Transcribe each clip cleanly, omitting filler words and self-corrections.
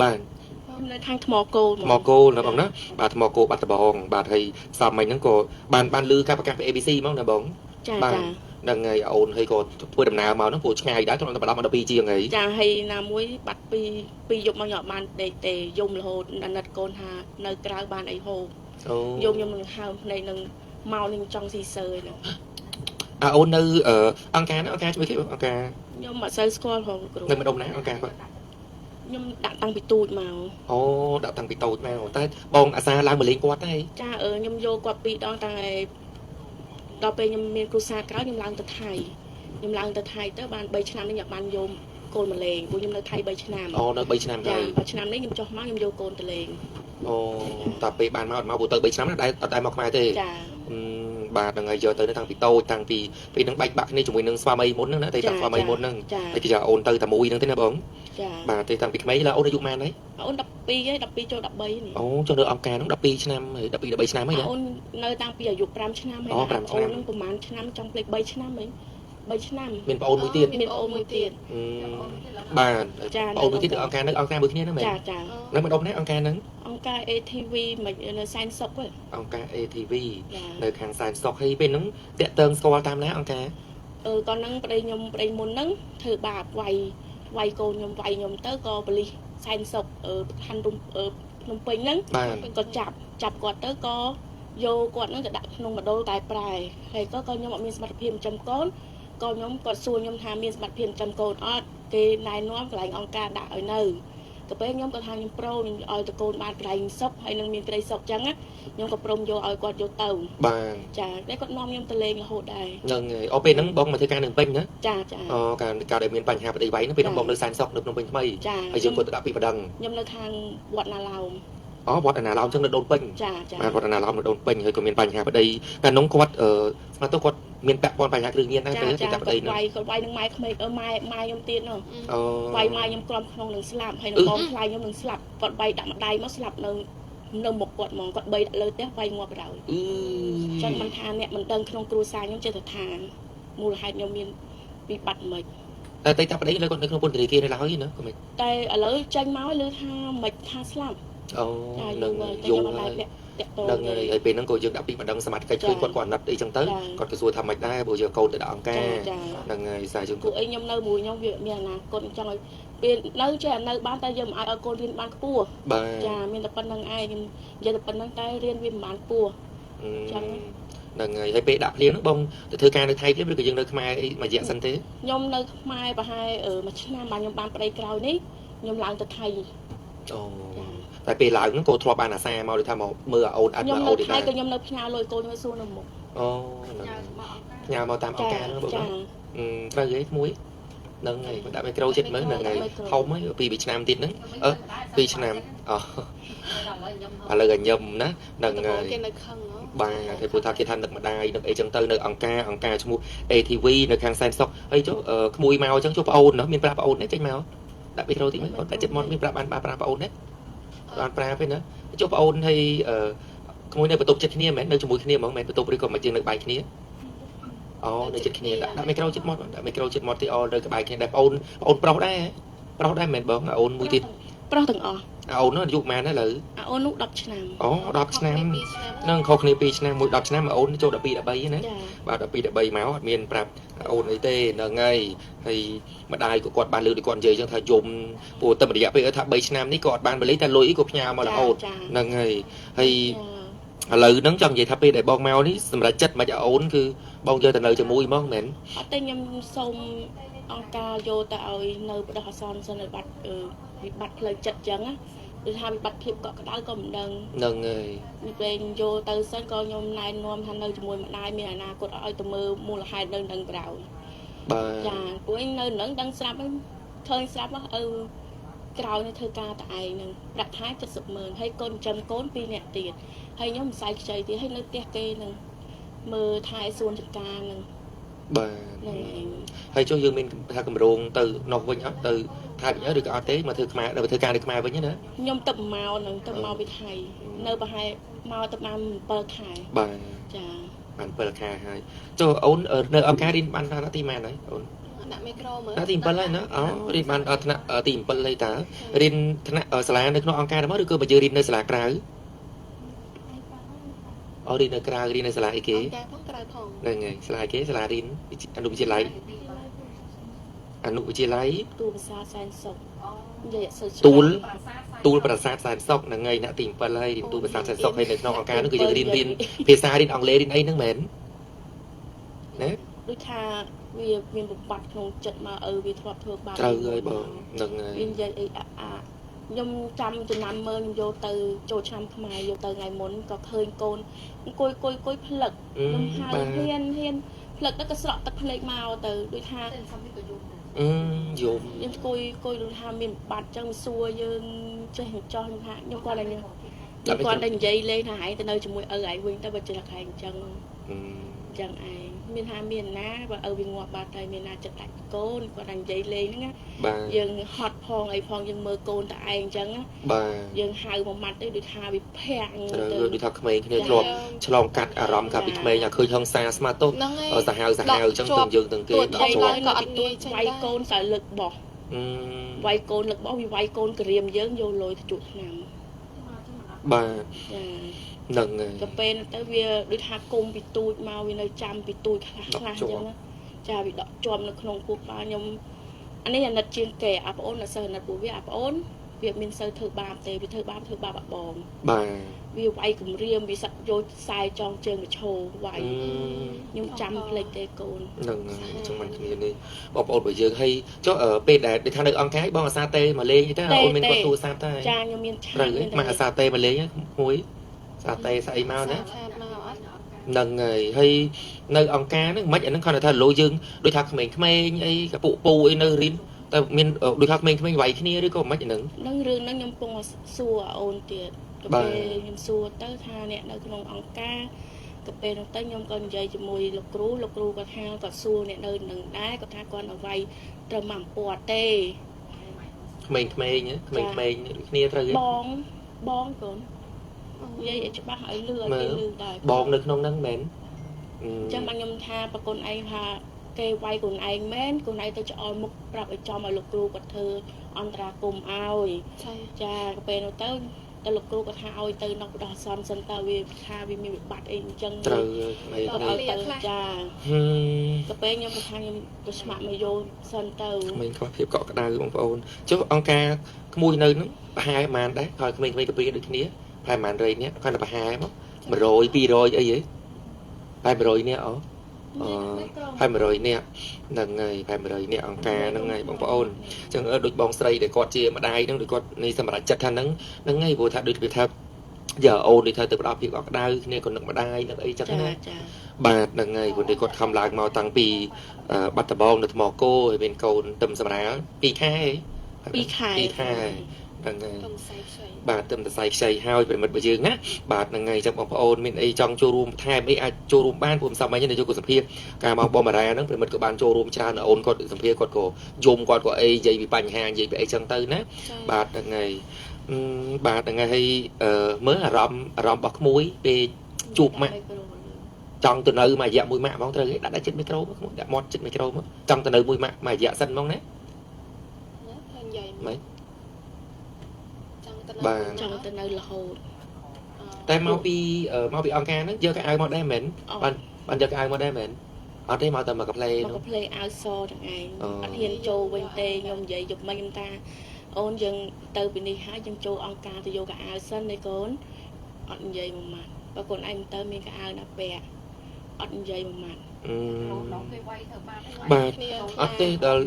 បាទ នៅខាងថ្មគោល ថ្មគោលណាបងណាបាទថ្មគោលបាត់ដបងបាទហើយសាមិញហ្នឹងក៏បានលឺការប្រកាសពី ABC ហ្មងណាបង ចា បាទ ចា ហ្នឹងហើយអូនហើយក៏ធ្វើដំណើរមកហ្នឹងព្រោះឆ្ងាយដែរត្រង់តែម្ដងមក12ជាងហើយ ចាហើយណាមួយបាត់ពីពីយប់មកខ្ញុំអត់បានដេកទេយំរហូតអាណិតកូនថានៅក្រៅបានអីហូប អូ យំខ្ញុំនឹងហើមភ្នែកនឹងមកនឹងចង់ស៊ីសើហ្នឹង អាអូននៅអង្គការណាអង្គការជួយគេអង្គការ ខ្ញុំអត់សូវស្គាល់ផងគ្រូ នៅម្ដុំណាអង្គការគាត់ ខ្ញុំដាក់តាំងពីទូចមក អូដាក់តាំងពីតូចមកតែបងអាសាឡើងមកលេងគាត់ដែរ ចាអឺខ្ញុំយកគាត់ពីរដងតាំងឯដល់ពេលខ្ញុំមានគ្រួសារក្រោយខ្ញុំឡើងទៅថៃខ្ញុំឡើងទៅថៃទៅបាន3ឆ្នាំនេះខ្ញុំបានយកកូនមកលេងព្រោះខ្ញុំនៅថៃ3ឆ្នាំ អូនៅ3ឆ្នាំ ចា ហើយ 3ឆ្នាំនេះខ្ញុំចុះមកខ្ញុំយកកូនទៅលេង អូតែពេលបានមកអត់មកព្រោះទៅ3ឆ្នាំណាដែរអត់ដែរមកខ្មែរទេ ចា បាទហ្នឹងហើយយកទៅតាំងពីតូចតាំងពីពេលហ្នឹងបែកបាក់គ្នាជាមួយនឹងស្វាមីមុនហ្នឹងណាតែតាំងស្វាមីមុនហ្នឹង ចា តែគេថាអូនទៅតែមួយហ្នឹងទេណាបង ចា បាទទេតាំងពីក្មេងឡើយអូនអាយុប៉ុន្មានហើយ អូន12ហើយ12ចូល13នេះ អូចុះនៅអង្គការហ្នឹង12ឆ្នាំហើយ12 13ឆ្នាំហើយណា អូននៅតាំងពីអាយុ5ឆ្នាំហើយ អូ5ឆ្នាំ អូននឹងប្រហែលឆ្នាំចង់ភ្លេច3ឆ្នាំហី3ឆ្នាំ មានប្អូនមួយទៀត មានអូនមួយទៀត បាទ ចា ប្អូនមួយទៀតនៅអង្គការនៅអង្គការមួយគ្នាហ្នឹងមែន ចាចា នៅម្ដុំណាអង្គការហ្នឹង អង្គការ ATV មិននៅសែនសុកហ៎ អង្គការ ATV ចា នៅខាងសែនសុកហើយពេលហ្នឹងតាក់តឹងស្គាល់តាមណាអង្គការ អឺកាលហ្នឹងប្តីខ្ញុំប្តីមុនហ្នឹងធ្វើបាបវាយវាយកូនខ្ញុំវាយខ្ញុំទៅក៏ប៉ូលីសសែនសុកអឺខណ្ឌរំអឺភ្នំពេញហ្នឹង បាទ ក៏ចាប់ចាប់គាត់ទៅក៏យកគាត់ហ្នឹងទៅដាក់ក្នុងមណ្ឌលតែប្រែហើយក៏ខ្ញុំអត់មានសមត្ថភាពចិញ្ចឹមកូនក៏ខ្ញុំគាត់សួរខ្ញុំថាមានសមត្ថភាពចិញ្ចឹមកូនអត់គេណែនាំកន្លែងអង្គការដាក់ឲ្យនៅក៏ពេលខ្ញុំក៏ថាខ្ញុំប្រូខ្ញុំឲ្យតកូនបានកន្លែងសុខហើយនឹងមានក្តីសុខចឹងណាខ្ញុំក៏ព្រមយកឲ្យគាត់យកទៅ បាទ ចាតែគាត់នាំខ្ញុំទៅលេងរហូតដែរ ហ្នឹងហើយអូពេលហ្នឹងបងមកធ្វើការនៅពេញណា ចាចា អូកាលកាលដែលមានបញ្ហាប្តីវាយហ្នឹងពេលហ្នឹងបងនៅសែនសុកនៅភ្នំពេញថ្មី ចា ហើយយើងគាត់ទៅដាក់ពីប្តឹង ខ្ញុំនៅខាងវត្តណាឡោម អូវត្តអនាឡោមចឹងនៅដូនពេញ ចាចា បាទវត្តអនាឡោមនៅដូនពេញហើយក៏មានបញ្ហាប្តីកាលនោះគាត់អឺស្មានទៅគាត់មានពាក់ព័ន្ធបញ្ហាគ្រឿងញៀនដែរ ចា ទៅ ចា តែប្តីហ្នឹង គាត់វាយគាត់វាយនឹងម៉ែក្មេកអឺម៉ែម៉ែខ្ញុំទៀតនោះ អូ វាយម៉ែខ្ញុំក្រំក្នុងនឹងស្លាប់ហើយនឹងបងថ្លៃខ្ញុំនឹងស្លាប់គាត់វាយដាក់ម្ដាយមកស្លាប់នៅនៅមុខគាត់ហ្មងគាត់បីដាក់លើផ្ទះវាយងាប់បណ្ដោយ អឺ ចឹងមិនថាអ្នកមិនដឹងក្នុងគ្រួសារខ្ញុំចេះតែថាមូលហេតុខ្ញុំមានវិបត្តិមិន តែតែតាប្តីលើគាត់នៅក្នុងពន្ធនាគារនៅឡើយណាក៏មិន តែឥឡូវចេញមកឮថាមិនថាស្លាប់ អូ ចាយូ នឹង រហើយតែ យូរ ខ្ញុំអត់ ហើយ ដែរពាក់តាក់ទង នឹងហើយហើយពេលហ្នឹងក៏យើងដាក់ពីបណ្ដឹងសមត្ថកិច្ចឃើញគាត់គាត់អាណិតអីចឹងទៅគាត់ក៏សួរថាមិនដែរបើយកកូនទៅដាក់អង្គការ ចាចា ហ្នឹងហើយសារយើង ពួកអីខ្ញុំនៅមួយខ្ញុំវាមានអនាគតចង់ឲ្យពេលនៅចេះនៅបានតែយើងមិនអាចឲ្យកូនរៀនបានខ្ពស់ បាទ ចាមានតែប៉ុណ្្នឹងឯងខ្ញុំនិយាយតែប៉ុណ្្នឹងតែរៀនវាមិនបានខ្ពស់ ចឹង ហ្នឹងហើយហើយពេលដាក់ភ្លាមហ្នឹងបងទៅធ្វើការនៅថៃភ្លាមឬក៏យើងនៅខ្មែរអីមួយរយៈសិនទេ ខ្ញុំនៅខ្មែរប្រហែលមួយឆ្នាំបាទខ្ញុំបានប្តីក្រោយនេះខ្ញុំឡើងទៅថៃ អូតែពេលឡើងហ្នឹងក៏ធ្លាប់បានអាសាមកដូចថាមកមើលអូនអត់ ខ្ញុំ មើលអូននៅថៃ ដែរ ក៏ខ្ញុំនៅផ្ញើលុយកូនខ្ញុំសួរនៅមុខ អូហ្នឹងផ្ញើមកតាមអង្គការហ្នឹងបង ចា ត្រូវហីក្មួយហ្នឹងហើយដាក់មីក្រូចិត្តមើលហ្នឹងហើយធំហើយពី2ឆ្នាំទៀតហ្នឹងអឺ2ឆ្នាំអូឥឡូវឲ្យញឹមណាហ្នឹងហើយ គេនៅខឹង បាទហើយព្រោះថាគេថានឹកម្ដាយនឹកអីចឹងទៅនៅអង្គការអង្គការឈ្មោះ ATV នៅខាងសែនសុកហើយចុះក្មួយមកចឹងចុះប្អូនណាមានប្រាប់ប្អូនទេចេញមកដាក់មីក្រូតិចមើលអូនដាក់ចិត្តមាត់មានប្រាប់បានប្រាប់ប្អូនទេបានប្រាប់ទេណាចុះប្អូនហើយក្មួយនៅបន្ទប់ចិត្តគ្នាមែននៅជាមួយគ្នាហ្មងមែនបន្ទប់ឬក៏មកជាងនៅបែកគ្នាអូនៅចិត្តគ្នាដាក់មីក្រូចិត្តមាត់ដាក់មីក្រូចិត្តមាត់ទីអូនៅក្បែរគ្នាដែរប្អូនប្អូនប្រុសដែរប្រុសដែរមែនបងអូនមួយទៀត ប្រុសទាំងអស់ អូននោះអាយុប៉ុន្មានដែរលើ អាអូននោះ10ឆ្នាំ អូ10ឆ្នាំហ្នឹងខុសគ្នា2ឆ្នាំមួយ10ឆ្នាំអូនចូល12 13ណា ចា បាទ12 13មកអត់មានប្រាប់អូនអីទេហ្នឹងហើយហើយម្ដាយក៏គាត់បានលើកដូចគាត់និយាយចឹងថាយំព្រោះតែរយៈពេលថា3ឆ្នាំនេះក៏អត់បានបលីតែលុយក៏ផ្ញើមករហូតហ្នឹងហើយហើយឥឡូវហ្នឹងចង់និយាយថាពេលដែលបងមកនេះសម្រាប់ចិត្តមិនឲ្យអូនគឺបងយកទៅនៅជាមួយហ្មងមែន អត់ទេខ្ញុំសូមអង្គការយកទៅឲ្យនៅបដិអាសន្នសិនឲ្យបាត់វិបត្តិផ្លូវចិត្តចឹងណាឬថាវិបត្តិភាពកក់ក្ដៅក៏មិនដឹង ហ្នឹងហើយ ពេលយកទៅសិនក៏ខ្ញុំណែនាំថានៅជាមួយម្ដាយមានអនាគតឲ្យទៅមើលមូលហេតុនៅនឹងក្រោយ បាទ ចាពួកឯងនៅនឹងដឹងស្រាប់ហ្នឹងឃើញស្រាប់ហ៎ឪក្រោយនេះធ្វើការតែឯងហ្នឹងប្រាក់ខែ70ម៉ឺនហើយកូនចិញ្ចឹមកូន2នាក់ទៀតហើយខ្ញុំមិនសៃខ្ចីទៀតហើយនៅផ្ទះគេហ្នឹងមើលថែសួនចំការហ្នឹង បាទ ហ្នឹងឯង ហើយចុះយើងមានថាកម្រងទៅនោះវិញអត់ទៅថៃវិញឬក៏អត់ទេមកធ្វើខ្មែរទៅធ្វើការនៅខ្មែរវិញណា ខ្ញុំទៅមកហ្នឹងទៅមកពីថៃនៅប្រហែលមកទៅបាន7ខែ បាទ ចា បាន7ខែហើយចុះអូននៅអង្គការរៀនបានថ្នាក់ទីម៉ានហើយអូន ដាក់មីក្រូមើល ថ្នាក់ទី7ហើយណាអូរៀនបានដល់ថ្នាក់ទី7ហើយតើរៀនថ្នាក់សាលានៅក្នុងអង្គការហ្នឹងឬក៏បើយើងរៀននៅសាលាក្រៅអូរៀននៅក្រៅរៀននៅសាលាអីគេ អង្គការផងក្រៅផង ហ្នឹងហើយសាលាអីគេសាលារៀនអនុវិទ្យាល័យអនុវិទ្យាល័យ ទូភាសាសែនសុខនិយាយអត់សូវច្បាស់ ទូលទូលប្រាសាទសែនសុខហ្នឹងហើយថ្នាក់ទី7ហើយរៀនទូលប្រាសាទសែនសុខហើយនៅក្នុងអង្គការហ្នឹងគឺយើងរៀនរៀនភាសារៀនអង់គ្លេសរៀនអីហ្នឹងមែនណា ដូចថាវាមានបំបត្តិក្នុងចិត្តមកឪវាធ្លាប់ធ្វើបាប ត្រូវហើយបងហ្នឹងហើយ វានិយាយអីអាអាខ្ញុំចាំចំណាំមើលខ្ញុំយកទៅចូលឆ្នាំខ្មែរយកទៅថ្ងៃមុនក៏ឃើញកូនអង្គុយអង្គុយអង្គុយផ្លឹកខ្ញុំហៅហ៊ានហ៊ានផ្លឹកទៅក៏ស្រក់ទឹកភ្នែកមកទៅដូចថា អឺយំ ខ្ញុំអង្គុយអង្គុយដូចថាមានបំបត្តិចឹងសួរយើងចេះចោះខ្ញុំថាខ្ញុំគាត់តែខ្ញុំគាត់តែនិយាយលេងថាឯងទៅនៅជាមួយឪឯងវិញទៅបើចេះតែឯងចឹងចឹងឯងមានថាមានណាបើឪវាងាប់បាត់ហើយមានណាចិត្តដាច់កូនគាត់តែនិយាយលេងហ្នឹងណា បាទ យើងហត់ផងអីផងយើងមើលកូនតែឯងចឹងណា បាទ យើងហៅមួយម៉ាត់ទៅដូចថាវាភាំង ត្រូវ ទៅ ដូចថាក្មេងគ្នាធ្លាប់ឆ្លងកាត់អារម្មណ៍កាលពីក្មេងឃើញហឹង្សាស្មាទោស ហ្នឹងហើយ សាហាវសាហាវអញ្ចឹងទាំងយើងទាំងគេ ទួ ដកជាប់ ធំឡើងក៏អត់ងាយចេញ វា ដែរ យកូនសើលើកបោះ អឺ វាយកូនលើកបោះវាវាយកូនក្រៀមយើងយកលុយទៅជក់ឆ្នាំ បាទ ចា ហ្នឹងហើយ ក៏ពេលទៅវាដូចថាគុំពីទូចមកវានៅចាំពីទូចខ្លះខ្លះអញ្ចឹងណាចាវាដកជាប់នៅក្នុងខួរក្បាលខ្ញុំអានេះអាណិតជាងគេអាប្អូនអត់សូវអាណិតពួកវាអាប្អូនវាមានសូវធ្វើបាបទេវាធ្វើបាបធ្វើបាបអាបង បាទ វាវាយគម្រាមវាសាក់យកខ្សែចងជើងមកឈរវាយខ្ញុំចាំភ្លេចទេកូន ហ្នឹងហើយអញ្ចឹងមិនគ្នានេះបងប្អូនរបស់យើងហើយចុះពេលដែលដូចថានៅអង្គការបងអាសាទេមកលេងទេអូនមានគាត់ទូរស័ព្ទតែ ចាខ្ញុំមានឆា ត្រូវ មាន មកអាសាទេមកលេងមួយសាទេស្អីមកណា ឆាតមកអត់ ហ្នឹងហើយហើយនៅអង្គការហ្នឹងមិនអាហ្នឹងគាត់ថាលោយើងដូចថាក្មេងៗអីកពុពូអីនៅរៀនតែមានដូចថាក្មេងៗវាយគ្នាឬក៏មិនអាហ្នឹង នឹងរឿងហ្នឹងខ្ញុំពងសួរអូនទៀតក៏ បាទ ពេលខ្ញុំសួរទៅថាអ្នកនៅក្នុងអង្គការក៏ពេលនោះទៅខ្ញុំក៏និយាយជាមួយលោកគ្រូលោកគ្រូគាត់ថាគាត់សួរអ្នកនៅនឹងដែរគាត់ថាគាត់នៅវាយត្រឹមមួយអំពាត់ទេ ក្មេងៗក្មេងៗដូចគ្នាត្រូវទេ បងបងកូននិយាយឲ្យច្បាស់ឲ្យលឺឲ្យគេលឺដែរ បងនៅក្នុងហ្នឹងមែន អញ្ចឹងបានខ្ញុំថាប្រគុណឯងថាគេវាយខ្លួនឯងមែនខ្លួនឯងទៅច្អល់មុខប្រាប់ឲ្យចំឲ្យលោកគ្រូគាត់ធ្វើអន្តរាគមន៍ឲ្យ ចា ចាពេលនោះទៅទៅលោកគ្រូគាត់ថាឲ្យទៅនៅបដោះអាសន្នសិនតើវាថាវាមានវិបត្តិអីអញ្ចឹង ត្រូវក្មេង គាត់ ៗ ឲ្យទៅចា ហឹម ទៅពេលខ្ញុំគាត់ថាខ្ញុំទៅស្ម័គ្រមកយកសិនទៅ ក្មេងខ្វះភាពកក់ក្ដៅបងប្អូនចុះអង្គការក្មួយនៅហ្នឹងប្រហែលប៉ុន្មានដែរហើយក្មេងៗក៏ព្រាដូចគ្នាប្រហែលប៉ុន្មានរយនាក់គាត់តែប្រហែលមក100 200អីហ៎ប្រហែល100នាក់អូអឺប្រហែល100នាក់ហ្នឹងហើយប្រហែល100នាក់អង្គការហ្នឹងហើយបងប្អូនអញ្ចឹងដូចបងស្រីដែលគាត់ជាម្ដាយហ្នឹងដូចគាត់នេះសម្រាប់ចិត្តថាហ្នឹងហ្នឹងហើយព្រោះថាដូចគេថាយ៉ាអូនដូចថាទៅផ្ដល់ភាពកក់ក្ដៅគ្នាក៏នឹកម្ដាយនឹកអីចឹង ចា ណា ចា បាទហ្នឹងហើយព្រោះនេះគាត់ខំឡើងមកតាំងពីបាត់ដំបងនៅថ្មគោហើយមានកូនទឹមសម្រាល2ខែ 2ខែ 2ខែហ្នឹងហើយ ទុំសៃខ្ចី បាទទឹមតសៃខ្ចីហើយប្រិមិត្តរបស់យើងណាបាទហ្នឹងហើយចឹងបងប្អូនមានអីចង់ចូលរួមបន្ថែមអីអាចចូលរួមបានព្រោះសម័យនេះនាយកគុណសភាការមកបំរាហ្នឹងប្រិមិត្តក៏បានចូលរួមច្រើនអូនគាត់សភាគាត់ក៏យំគាត់ក៏អីនិយាយពីបញ្ហានិយាយពីអីចឹងទៅណាបាទហ្នឹងហើយបាទហ្នឹងហើយមើលអារម្មណ៍អារម្មណ៍របស់ក្មួយពេលជួបម៉ាក់ចង់ទៅនៅមួយរយៈមួយម៉ាក់ហ្មងត្រូវគេដាក់ចិត្តមីក្រូមកដាក់មាត់ចិត្តមីក្រូមកចង់ទៅនៅមួយម៉ាក់មួយរយៈសិនហ្មងណា និយាយ ម៉េច ចង់ទៅ បាទ ចង់ទៅនៅរហូត តែមកពីមកពីអង្គការហ្នឹងយកកៅអៅមកដែរមែនបានបានយកកៅអៅមកដែរមែនអត់ទេមកតែមកកាផ្លេ មក នោះ កាផ្លេអាវសទាំងឯងអត់ហ៊ានចូលវិញទេខ្ញុំនិយាយយប់មិញខ្ញុំថាអូនយើងទៅពីនេះហើយយើងចូលអង្គការទៅយកកៅអៅសិនទេកូនអត់និយាយមួយម៉ាត់បើកូនឯងមិនទៅមានកៅអៅណាពាក់អត់និយាយមួយម៉ាត់ បាទអត់ទេដល់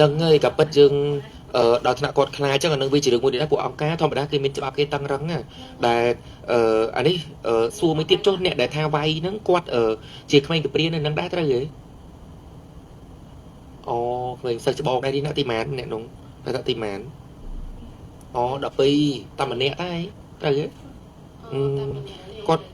នឹងហើយក៏ពិតយើងដល់ថ្នាក់គាត់ខ្លាចចឹងអានឹងវាជារឿងមួយដែរពួកអង្គការធម្មតាគេមានច្បាប់គេតឹងរឹងណាដែលអានេះសួរមួយទៀតចុះអ្នកដែលថាវាយហ្នឹងគាត់ជាក្មេងកព្រានៅនឹងដែរត្រូវទេអូក្មេងសិស្សច្បងដែរនេះណាទីម៉ានអ្នកនោះតែទីម៉ានអូ12តែម្នាក់តែត្រូវទេគាត់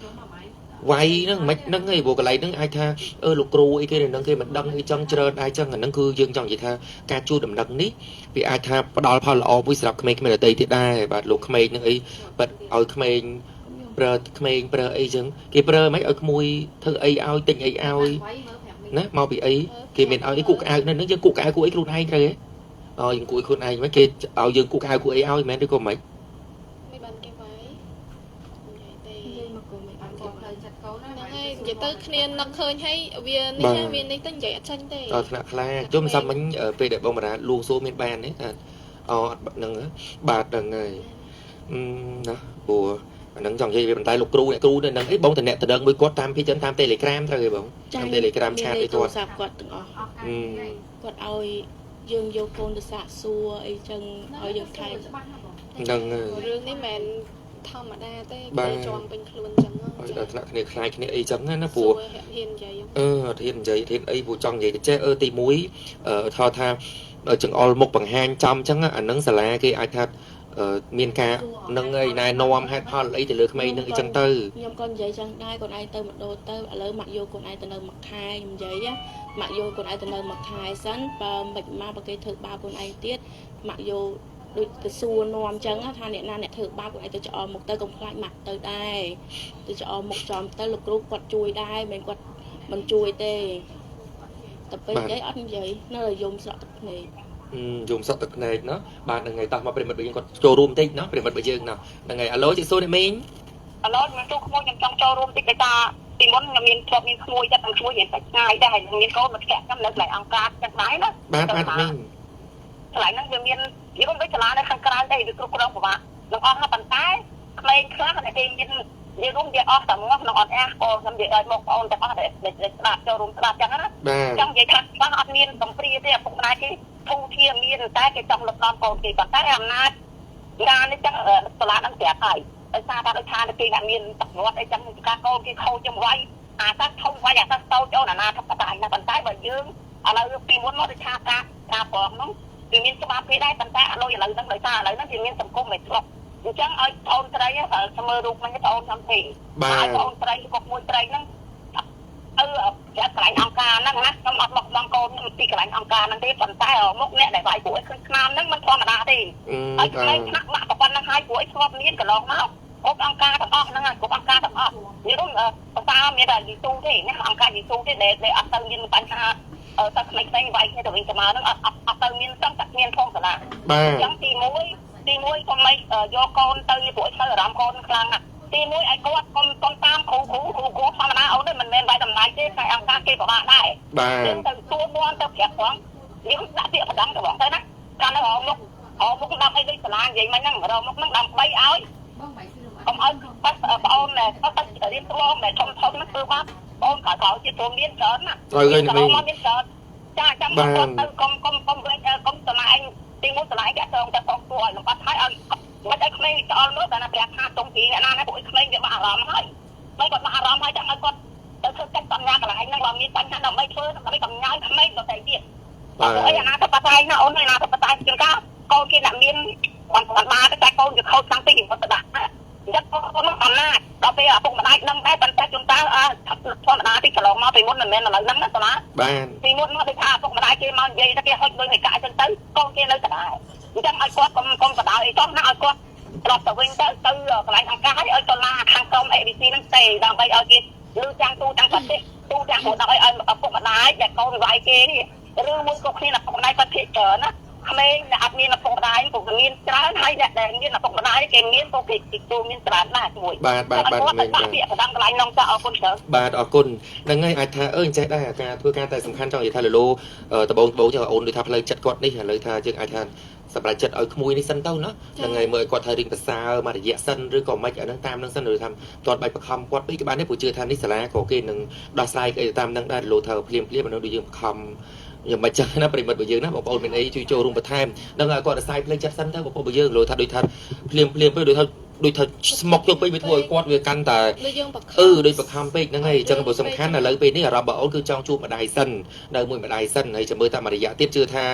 វាយហ្នឹងមិនហ្នឹងឯងព្រោះកន្លែងហ្នឹងអាចថាអឺលោកគ្រូអីគេនៅហ្នឹងគេមិនដឹងអីចឹងច្រើនដែរចឹងអាហ្នឹងគឺយើងចង់និយាយថាការជួបដំណឹងនេះវាអាចថាផ្ដល់ផលល្អមួយសម្រាប់ក្មេងៗដទៃទៀតដែរបាទលោកក្មេងហ្នឹងអីបាត់ឲ្យក្មេងប្រើក្មេងប្រើអីចឹងគេប្រើមិនឲ្យក្មួយធ្វើអីឲ្យទិញអីឲ្យ វាយមើល ណាមកពីអីគេមានឲ្យអីគក់ក្អៅនៅនឹងយើងគក់ក្អៅគក់អីខ្លួនឯងត្រូវទេអើយើងគក់ខ្លួនឯងមិនគេឲ្យយើងគក់ក្អៅគក់អីឲ្យមែនឬក៏មិន មិនបានគេវាយនិយាយទេ និយាយមកក៏មិនបានគេ គាត់ផ្លូវចិត្តកូនណា ហ្នឹងហើយនិយាយទៅគ្នានឹកឃើញហើយវានេះណាវានេះទៅនិយាយអត់ចាញ់ទេ ដល់ថ្នាក់ខ្លាចជុំសាប់មិញពេលដែលបងបារាលួងសួរមានបានទេថាអូអត់ហ្នឹងបាទហ្នឹងហើយណាព្រោះអាហ្នឹងចង់និយាយវាប៉ុន្តែលោកគ្រូអ្នកគ្រូនៅហ្នឹងអីបងតំណែងតដឹងមួយគាត់តាមពីចឹងតាម Telegram ត្រូវទេបងតាម Telegram ឆាតអីគាត់ ទូរស័ព្ទគាត់ទាំងអស់ អស់ការថ្ងៃ គាត់ឲ្យយើងយកកូនទៅសាកសួរអីចឹងឲ្យយើងថែ ច្បាស់ណាស់បង ហ្នឹងហើយ រឿងនេះមិនធម្មតាទេ បាទ គេជាងពេញខ្លួនចឹង ឲ្យដល់ថ្នាក់គ្នាខ្លាចគ្នាអីចឹងណាព្រោះ ហ៊ាននិយាយ អឺអត់ហ៊ាននិយាយហ៊ានអីព្រោះចង់និយាយទៅចេះអឺទី1អឺថតថាចង្អុលមុខបង្ហាញចំចឹងអានឹងសាលាគេអាចថាមានការនឹងអីណែនាំហេតុផលអីទៅលើក្មេងនឹងអីចឹងទៅ ខ្ញុំក៏និយាយចឹងដែរកូនឯងទៅម្ដងទៅឥឡូវម៉ាក់យកកូនឯងទៅនៅមួយខែខ្ញុំនិយាយម៉ាក់យកកូនឯងទៅនៅមួយខែសិនបើមិនមកបើគេធ្វើបាបកូនឯងទៀតម៉ាក់យកដូចទៅសួរនាំចឹងថាអ្នកណាអ្នកធ្វើបាបកូនឯងទៅច្អល់មុខទៅកុំខ្លាចម៉ាក់ទៅដែរទៅច្អល់មុខចំទៅលោកគ្រូគាត់ជួយដែរមិនគាត់មិនជួយទេតែពេលនិយាយអត់និយាយនៅតែយំស្រក់ទឹកភ្នែក យំសក់ទឹកភ្នែកណោះបាទហ្នឹងហើយតោះមកប្រិមិត្តរបស់យើងគាត់ចូលរួមតិចណោះប្រិមិត្តរបស់យើងណោះហ្នឹងហើយអាឡូជិះសួរអ្នកមីង ឥឡូវខ្ញុំចូលក្មួយខ្ញុំចង់ចូលរួមតិចដោយសារពីមុនខ្ញុំមានធ្លាប់មានក្មួយតែក្មួយរៀនតែឆ្ងាយដែរហើយមានកូនមកធ្លាក់ខ្ញុំនៅកន្លែងអង្គការចឹងដែរណា បាទបាទមីង កន្លែងហ្នឹងវាមានយល់ដូចសាលានៅខាងក្រៅទេវាគ្រប់គ្រងពិបាកនឹងអស់ហើយប៉ុន្តែក្មេងខ្លះដែលគេមាននិយាយរួមវាអស់តែងាស់ក្នុងអត់អះក៏ខ្ញុំនិយាយឲ្យបងប្អូនទាំងអស់ដែលស្ដាប់ចូលរួមស្ដាប់ចឹងណា បាទ ចង់និយាយថាច្បាស់អត់មានកំព្រាទេឪពុកម្ដាយគេធូរធាមានតែគេចង់លុបដល់កូនគេប៉ុន្តែអំណាចការនេះចឹងសាលាហ្នឹងប្រាប់ហើយដោយសារថាដូចថាគេអ្នកមានទឹកងាត់អីចឹងការកូនគេខូចចឹងវាយអាតាធំវាយអាតាតូចអូនអាណាធម្មតាណាប៉ុន្តែបើយើងឥឡូវពីមុនមកដូចថាការការប្រងហ្នឹងវាមានច្បាប់គេដែរប៉ុន្តែឥឡូវឥឡូវហ្នឹងដោយសារឥឡូវហ្នឹងវាមានសង្គមឯស្រុកអញ្ចឹងឲ្យបងត្រីត្រូវមើលរូបមិញបងខ្ញុំទេ បាទ ឲ្យបងត្រីក៏មួយត្រីហ្នឹងអឺប្រាប់កន្លែងអង្គការហ្នឹងណាខ្ញុំអត់មកបងកូនខ្ញុំពីកន្លែងអង្គការហ្នឹងទេប៉ុន្តែមុខអ្នកដែលវាយពួកឯងឃើញស្នាមហ្នឹងមិនធម្មតាទេ បាទ ឲ្យក្មេងថ្នាក់បាក់ប៉ុណ្ណឹងហើយពួកឯងធ្លាប់មានកន្លងមកគ្រប់អង្គការទាំងអស់ហ្នឹងហើយគ្រប់អង្គការទាំងអស់និយាយរួមភាសាមានតែយីស៊ូទេណាអង្គការយីស៊ូទេដែលអត់ទៅមានបញ្ហាទៅក្មេងៗវាយគ្នាទៅវិញទៅមកហ្នឹងអត់អត់ទៅមានសឹងតែមានផងសាលា បាទ អញ្ចឹងទី1ទី1កុំមិនយកកូនទៅពួកឯងទៅអារម្មណ៍កូនខ្លាំងណាស់ទី1ឲ្យគាត់កុំកុំតាមគ្រូគ្រូគ្រូគ្រូធម្មតាអូនទេមិនមែនវាយតម្លៃទេតែអង្គការគេពិបាកដែរ បាទ យើងទៅទួមន់ទៅប្រាប់ផងយើងដាក់ពាក្យបណ្ដឹងទៅបងទៅណាកាលនៅរមុខរមុខដើម្បីដូចសាលានិយាយមិញហ្នឹងរមុខហ្នឹងដើម្បីឲ្យ បងបាយគឺ កុំឲ្យបាត់ប្អូនណែអត់ទៅរៀនត្លងដែលធំធំហ្នឹងគឺបាត់បងក្រោយក្រោយទៀតព្រោះមានច្រើនណា ត្រូវហើយអ្នកមីង មានច្រើនចាចាំគាត់ទៅកុំកុំកុំវិញកុំស្រឡាញ់ទីមួយស្រឡាញ់តាក់ទងតែបងទួឲ្យលំបាត់ហើយឲ្យមិនឲ្យក្មេងឆ្អល់មើលតែណាប្រាប់ថាតុងពីអ្នកណាណាពួកក្មេងវាបាក់អារម្មណ៍ហើយមិនគាត់បាក់អារម្មណ៍ហើយចាំឲ្យគាត់ទៅធ្វើកិច្ចសន្យាកន្លែងហ្នឹងបើមានបញ្ហាដើម្បីធ្វើដើម្បីកំញើក្មេងដទៃទៀត បាទ អីអាណាធិបតេយ្យណាអូនអាណាធិបតេយ្យជាងការកូនគេអ្នកមានបានបានបានតែកូនវាខូចតាំងពីគាត់ទៅដាក់អញ្ចឹងកូននោះអំណាចដល់ពេលឪពុកម្ដាយដឹងដែរប៉ុន្តែជួនកាលធម្មតាទីកន្លងមកពីមុនមិនមែនឥឡូវហ្នឹងណាសាលា បាទ ពីមុនមកដូចថាឪពុកម្ដាយគេមកនិយាយថាគេហុចលុយឲ្យកាក់អញ្ចឹងទៅកូនគេនៅដដែលអញ្ចឹងឲ្យគាត់កុំកុំបដៅអីសោះណាឲ្យគាត់ត្រឡប់ទៅវិញទៅទៅកន្លែងអង្គការឲ្យឲ្យសាលាខាងក្រុម ABC ហ្នឹងទេដើម្បីឲ្យគេឮចាំងទូទាំងប្រទេសទូទាំងព្រោះដល់ឲ្យឪពុកម្ដាយដែលកូនវាយគេនេះឬមួយក៏គ្នាឪពុកម្ដាយគាត់ភាគច្រើនណាក្មេងដែលអត់មានឪពុកម្ដាយក៏មានច្រើនហើយអ្នកដែលមានឪពុកម្ដាយគេមានក៏គេទទួលមានច្រើនដែរមួយ បាទបាទបាទមីង បាទពាក្យបណ្ដឹងកន្លែងនោះចាអរគុណច្រើន បាទអរគុណហ្នឹងហើយអាចថាអឺអញ្ចេះដែរការធ្វើការតែសំខាន់ចង់និយាយថាលលោដបងដបងចឹងអូនដូចថាផ្លូវចិត្តគាត់នេះឥឡូវថាយើងអាចថាសម្រាប់ចិត្តឲ្យក្មួយនេះសិនទៅណាហ្នឹងហើយមើលឲ្យគាត់ថារៀងប្រសើរមករយៈសិនឬក៏មិនអាហ្នឹងតាមហ្នឹងសិនឬថាទាត់បាច់បខំគាត់ពេកក៏បានដែរព្រោះជឿថានេះសាលាក៏គេនឹងដោះស្រាយអីតាមហ្នឹងដែរលោថាភ្លាមភ្លាមអានោះដូចយើងបខំយ៉ាងម៉េចចឹងណាប្រិមិត្តរបស់យើងណាបងប្អូនមានអីជួយចូលរួមបន្ថែមនឹងឲ្យគាត់រសាយផ្លូវចិត្តសិនទៅបងប្អូនរបស់យើងលោថាដូចថាភ្លាមភ្លាមពេកដូចថាដូចថាស្មុកយកពេកវាធ្វើឲ្យគាត់វាកាន់តែ ដូចយើងបខំ អឺដូចបខំពេកហ្នឹងហើយអញ្ចឹងបើសំខាន់ឥឡូវពេលនេះអារម្មណ៍បងអូនគឺចង់ជួបម្ដាយសិននៅមួយម្ដាយសិនហើយចាំមើលតាមរយៈទៀតជឿថា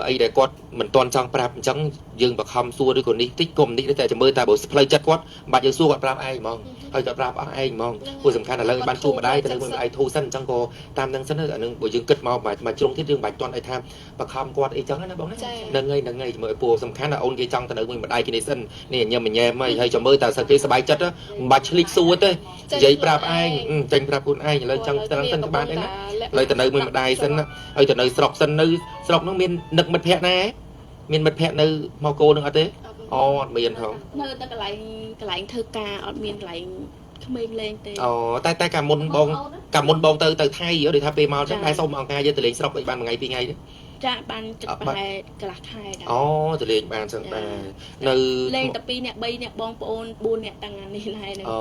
អីដែលគាត់មិនទាន់ចង់ប្រាប់អញ្ចឹងយើងបខំសួរឬក៏នេះតិចគុំនេះតែចាំមើលតែបើផ្លូវចិត្តគាត់មិនបាច់យើងសួរគាត់ប្រាប់ឯងហ្មងហើយគាត់ប្រាប់អស់ឯងហ្មងព្រោះសំខាន់ឥឡូវបានជួបម្ដាយទៅនៅមួយម្ដាយធូរសិនអញ្ចឹងក៏តាមនឹងសិនអានឹងបើយើងគិតមកមកជ្រុងទៀតយើងមិនបាច់ទាន់ឲ្យថាបខំគាត់អីចឹងណាបងណាហ្នឹងហើយហ្នឹងហើយមើលព្រោះសំខាន់ណាអូនគេចង់ទៅនៅមួយម្ដាយគេនេះសិននេះញ៉ាំញ៉ែមហើយចាំមើលតែសិនគេសប្បាយចិត្តមិនបាច់ឆ្លៀកសួរទេនិយាយប្រាប់ឯងចេញប្រាប់ខ្លួនឯងឥឡូវចង់ត្រឹមសិនក៏បានដែរណាឥឡូវទៅនៅមួយម្ដាយសិនណាហើយទៅនៅស្រុកសិននៅស្រុកនោះមាននឹកមិត្តភ័ក្ដិណាមានមិត្តភ័ក្ដិនៅមកគោនឹងអត់ទេអូអត់មានហង នៅតែកន្លែងកន្លែងធ្វើការអត់មានកន្លែងក្មេងលេងទេ អូតែតែកាលមុនបងកាលមុនបងទៅទៅថៃដូចថាពេលមកចឹងដែរសុំអង្គការយើងទៅលេងស្រុកអីបានមួយថ្ងៃពីរថ្ងៃទេ ចាបានចិត្តប្រហែលកន្លះខែដែរ អូទៅលេងបានចឹងដែរនៅ លេងតែ2នាក់3នាក់បងប្អូន4នាក់តាំងអានេះដែរហ្នឹង អូ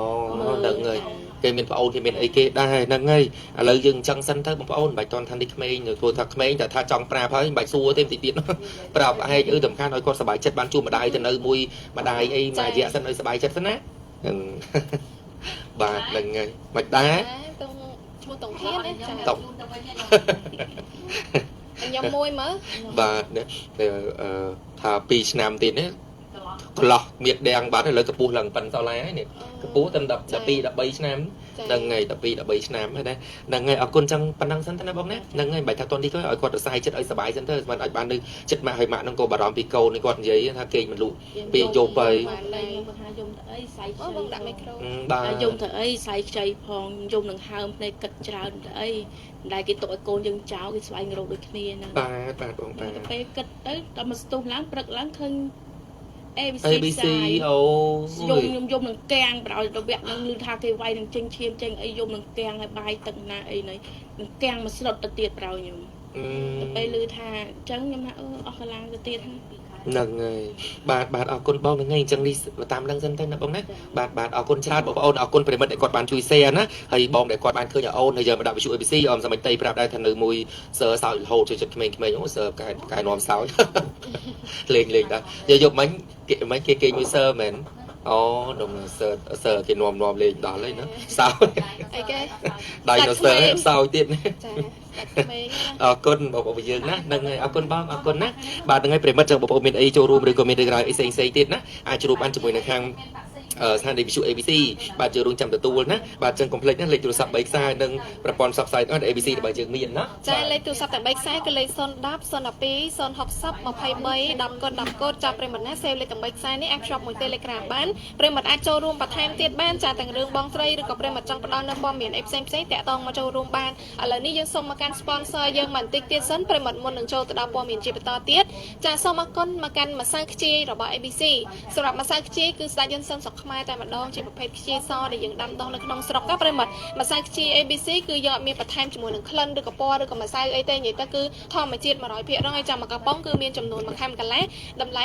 ហ្នឹងហើយគេមានប្អូនគេមានអីគេដែរហ្នឹងហើយឥឡូវយើងចឹងសិនទៅបងប្អូនមិនបាច់តន់ថានេះក្មេងព្រោះថាក្មេងតែថាចង់ប្រាប់ហើយមិនបាច់សួរទេបន្តិចទៀតប្រាប់ឯងអឺសំខាន់ឲ្យគាត់សប្បាយចិត្តបានជួបម្ដាយទៅនៅមួយម្ដាយអីមួយរយៈសិនឲ្យសប្បាយចិត្តសិនណាហ្នឹងបាទហ្នឹងហើយមិនដែរ តុងឈ្មោះតុងធានណាចា តុង ខ្ញុំមួយមើល បាទនេះថា2ឆ្នាំទៀតនេះកន្លោះមៀតដាំងបាត់ឥឡូវកពស់ឡើងប៉ិនសឡាហើយនេះកពស់តែ12 13ឆ្នាំហ្នឹងហើយ12 13ឆ្នាំហើយណាហ្នឹងហើយអរគុណចឹងប៉ុណ្ណឹងសិនទៅណាបងណាហ្នឹងហើយមិនបាច់ថាតន់នេះទៅឲ្យគាត់រសាយចិត្តឲ្យសប្បាយសិនទៅមិនឲ្យបាននៅចិត្តម៉ាក់ហើយម៉ាក់ហ្នឹងក៏បារម្ភពីកូននេះគាត់និយាយថាគេងមិនលក់ពីយប់ទៅ ខ្ញុំគាត់ថាយំទៅអីសៃខ្ចី បងដាក់មីក្រូ បាទ យំទៅអីសៃខ្ចីផងយំនឹងហើមភ្នែកគិតច្រើនទៅអីមិនដែលគេទុកឲ្យកូនយើងចោលគេស្វែងរកដូចគ្នាហ្នឹង បាទបាទបងបាទ ទៅពេលគិតទៅដល់មកស្ទុះឡើងព្រឹកឡើងឃើញ ABC ABC អូ យំខ្ញុំយំនឹងកាំងប្រោយដល់វគ្គនឹងឮថាគេវាយនឹងចេញឈាមចេញអីយំនឹងកាំងហើយបាយទឹកណាអីណីនឹងកាំងមកស្លុតទៅទៀតប្រោយខ្ញុំទៅពេលឮថាអញ្ចឹងខ្ញុំថាអឺអស់កម្លាំងទៅទៀតហ្នឹង ហ្នឹងហើយបាទបាទអរគុណបងហ្នឹងហើយអញ្ចឹងនេះតាមនឹងសិនទៅណាបងណាបាទបាទអរគុណច្រើនបងប្អូនអរគុណប្រិមិត្តដែលគាត់បានជួយ share ណាហើយបងដែលគាត់បានឃើញអូនហើយយកមកដាក់វិទ្យុ ABC អមសម័យតីប្រាប់ដែរថានៅមួយសើសើចរហូតជួយចិត្តក្មេងៗអូសើកែកែនាំសើចលេងលេងដែរយកយកមិញគេមិញគេគេមួយសើមែនអូដុំសើសើគេនាំនាំលេងដល់ហើយណាសើច អីគេ ដៃនៅសើសើចទៀតណា ចាក្មេង អរគុណបងប្អូនយើងណាហ្នឹងហើយអរគុណបងអរគុណណាបាទហ្នឹងហើយប្រិមិត្តចឹងបងប្អូនមានអីចូលរួមឬក៏មានរឿងរ៉ាវអីផ្សេងផ្សេងទៀតណាអាចជួបបានជាមួយនៅខាងស្ថានីយ៍វិទ្យុ ABC បាទយើងរងចាំទទួលណាបាទចឹងកុំភ្លេចណាលេខទូរស័ព្ទ3ខ្សែនិងប្រព័ន្ធផ្សព្វផ្សាយទាំង ABC របស់យើងមានណា ចាលេខទូរស័ព្ទទាំង3ខ្សែគឺលេខ010 012 060 23 10កូដ10កូដចាប់ប្រិមត្តណាសេវលេខទាំង3ខ្សែនេះអាចភ្ជាប់មួយ Telegram បានប្រិមត្តអាចចូលរួមបន្ថែមទៀតបានចាទាំងរឿងបងស្រីឬក៏ប្រិមត្តចង់ផ្ដល់នៅព័ត៌មានអីផ្សេងផ្សេងតាក់ទងមកចូលរួមបានឥឡូវនេះយើងសូមមកកាន់ sponsor យើងបន្តិចទៀតសិនប្រិមត្តមុននឹងចូលទៅដល់ព័ត៌មានជាបន្តទៀតចាសូមអរគុណមកកាន់ម្សៅខ្ជាយរបស់ ABC សម្រាប់ម្សៅខ្ជាយគឺស្ដេចយន្តសឹមស្រុកខ្មែរតែម្ដងជាប្រភេទខ្ជាយសដែលយើងដាំដុះនៅក្នុងស្រុកណាប្រិមត្តម្សៅខ្ជាយ ABC គឺយើងអត់មានបន្ថែមជាមួយនឹងក្លិនឬក៏ពណ៌ឬក៏ម្សៅអីទេនិយាយទៅគឺធម្មជាតិ100%ចាំមកកំប៉ុងគឺមានចំនួនមួយខាំកន្លះតម្លៃ